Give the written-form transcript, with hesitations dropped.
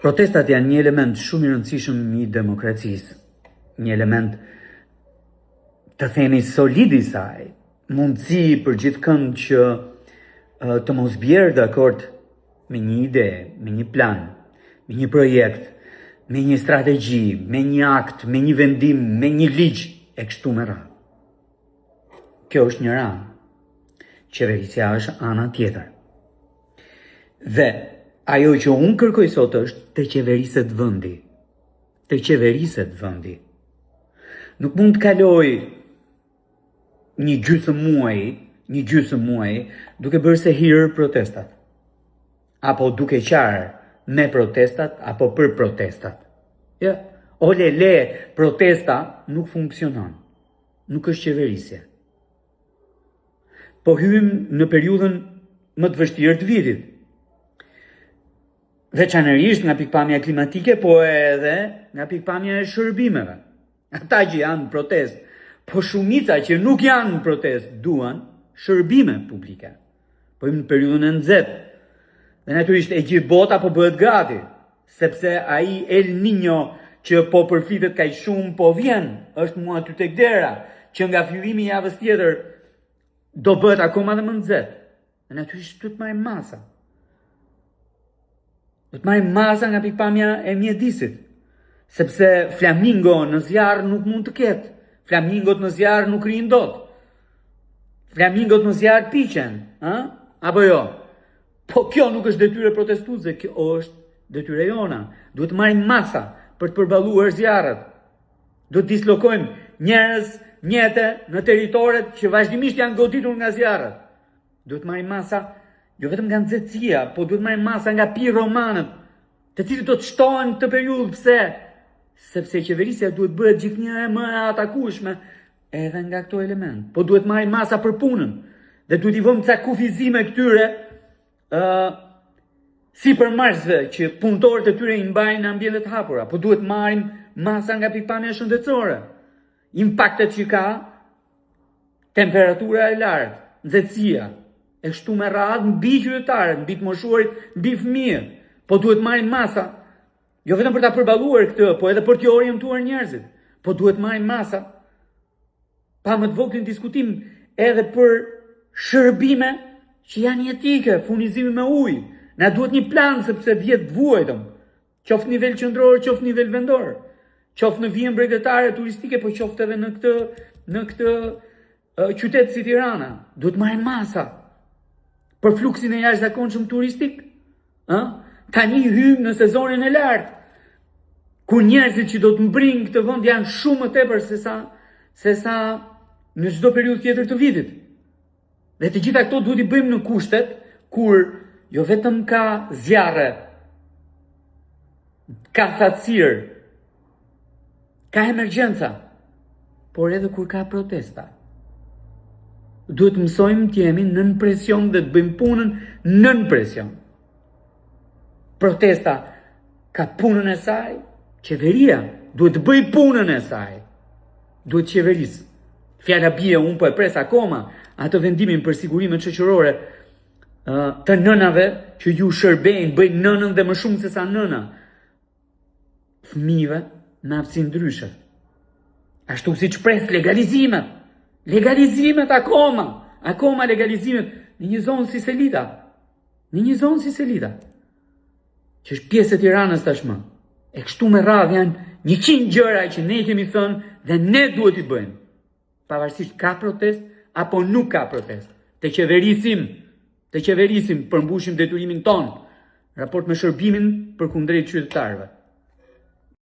Protestat janë një element shumë i rëndësishëm i demokracisë, një element të themi solid i saj, mundësi për gjithkënd që të mos bjerë dakord me një ide, me një plan, me një projekt, me një strategji, me një akt, me një vendim, me një ligj e kështu me radhë. Kjo është njëra anë. Qeverisja është ana tjetër. Dhe ajo që unë kërkoj sot është të qeveriset vendi. Të qeveriset vendi. Nuk mund të kalojë një gjysmë muaji, një gjysmë muaji duke bërë sehir protestat. Apo duke qarë me protestat apo për protestat. Ja, ole le protesta nuk funksionon. Nuk është qeverisje. Po hyjmë në periudhën më të vështirë të vitit. Veçanërisht nga pikëpamja klimatike, po edhe nga pikëpamja e shërbimeve. Ata që janë në protestë, po shumica që nuk janë në protestë duan shërbime publike. Po hyjmë në periudhën e nxehtë. Dhe natyrisht e gjithë bota po bëhet gati, sepse ai El Niño që po përflitet kaq shumë po vjen, është mu aty tek dera, që nga fillimi i javës tjetër do bëhet akoma dhe më nxehtë. Dhe natyrisht duhet të marrim masa. Duhet të marrim masa nga pikëpamja e mjedisit, sepse flamingo në zjarr nuk mund të ketë. Flamingot në zjarr nuk rrinë dot. Flamingot në zjarr piqen, ë? Apo jo? Po kjo nuk është detyrë e protestuesve, kjo është detyrë e jona. Duhet të marrim masa për të përballuar zjarret. Duhet të dislokojmë njerëz, mjete në territoret që vazhdimisht janë goditur nga zjarret. Duhet të marrim masa jo vetëm nga nxehtësia, po duhet të marrim masa nga piromanët, të cilët do të shtohen këtë periudhë, pse? Sepse qeverisja duhet bëhet gjithnjë e më e atakueshme edhe nga këto elementë. Po duhet të marrim masa për punën dhe duhet t'i vëmë ca kufizime këtyre ë uh, sipërmarrësve që punëtorët e tyre i mbajnë në ambiente të hapura, po duhet të marrim masa nga pikëpamja shëndetësore. Impaktet që ka temperatura e lartë, nxehtësia, e kështu me radhë mbi qytetarët, mbi të moshuarit, mbi fëmijët. Po duhet të marrim masa, jo vetëm për ta përballuar këtë, po edhe për t'i orientuar njerëzit. Po duhet të marrim masa pa më të voglin diskutim edhe për shërbime që janë jetike, furnizimi me ujë. Na duhet një plan sepse vjet vuajtëm. Qoftë nivel qendror, qoftë nivel vendor, qoftë në vijën bregdetare turistike, po qoftë edhe në këtë në këtë qytet si Tirana, duhet marrim masa për fluksin e jashtëzakonshëm turistik. Ë? Tani hyjmë në sezonin e lartë. Kur njerëzit që do të mbërrijnë këtë vend janë shumë më tepër se sa se sa në çdo periudhë tjetër të vitit. Dhe të gjitha këto duhet t'i bëjmë në kushtet kur jo vetëm ka zjarre, ka thatësirë, ka emergjenca, por edhe kur ka protesta. Duhet të mësojmë të jemi nën presion dhe të bëjmë punën nën presion. Protesta ka punën e saj, qeveria duhet të bëjë punën e saj. Duhet të qeverisë. Fjala bie, unë po e pres akoma atë vendimin për sigurimet shoqërore të nënave që ju shërbejnë, bëjnë nënën dhe më shumë se sa nëna fëmijëve me aftësi ndryshe. Ashtu siç pres legalizimet, legalizimet akoma, akoma legalizimet në një zonë si Selita, në një zonë si Selita. që është pjesë e Tiranës tashmë. E kështu me radhë janë 100 gjëra që ne i kemi thënë dhe ne duhet t'i bëjmë. Pavarësisht ka protestë apo nuk ka protestë. Të qeverisim, të qeverisim, përmbushim detyrimin tonë në raport me shërbimin përkundrejt qytetarëve.